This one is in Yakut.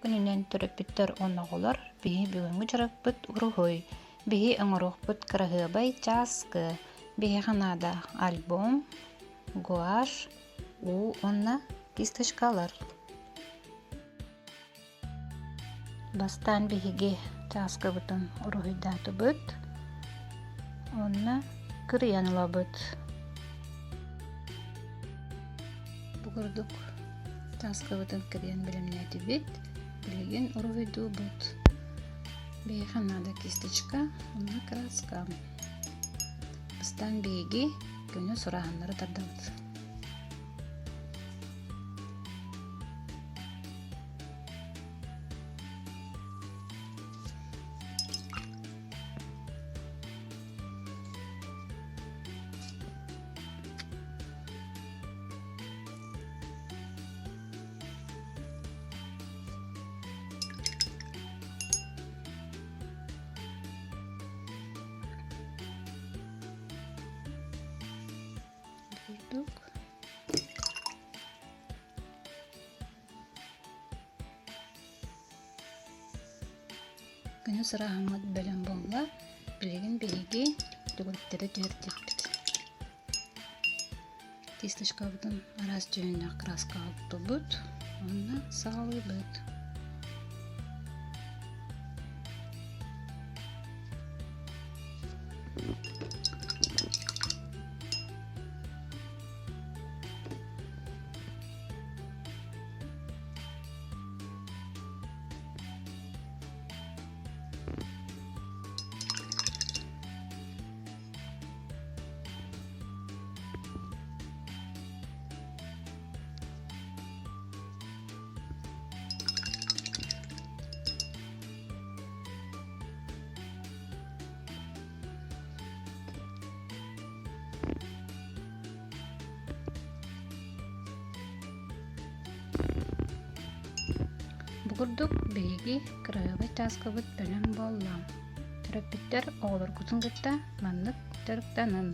Күнүнэн төрөппүттэр уонна оҕолор биһи бүгүҥҥү дьарыкпыт уруһуй. Биһи оҥоруохпут кыраһыабай чааскы. Биһиэхэ наада альбом, гуашь, уу уонна кисточкалар. Бастаан биһиги чааскыбытын уруһуйдаатыбыт уонна кырыйан ылабыт. Бу курдук чааскыбытын кырыйан бэлэмнээтибит. Билигин уруһуйдуубут. Биһиэхэ наада кисточка уонна краска. Бастаан биһиги көнө сурааһыннары тардабыт. Курдук. Күнүс ырааһыммыт бэлэм буолла. Билигин биһиги түгүрүктэри түһэрдибит. Кисточкабытын араас дьүһүннээх краскаҕа уктубут уонна саҕалыыбыт. Бу курдук биһиги кыраһыабай чааскыбыт бэлэм буолла. Төрөппүттэр оҕолоргутун кытта маннык дьарыктанын.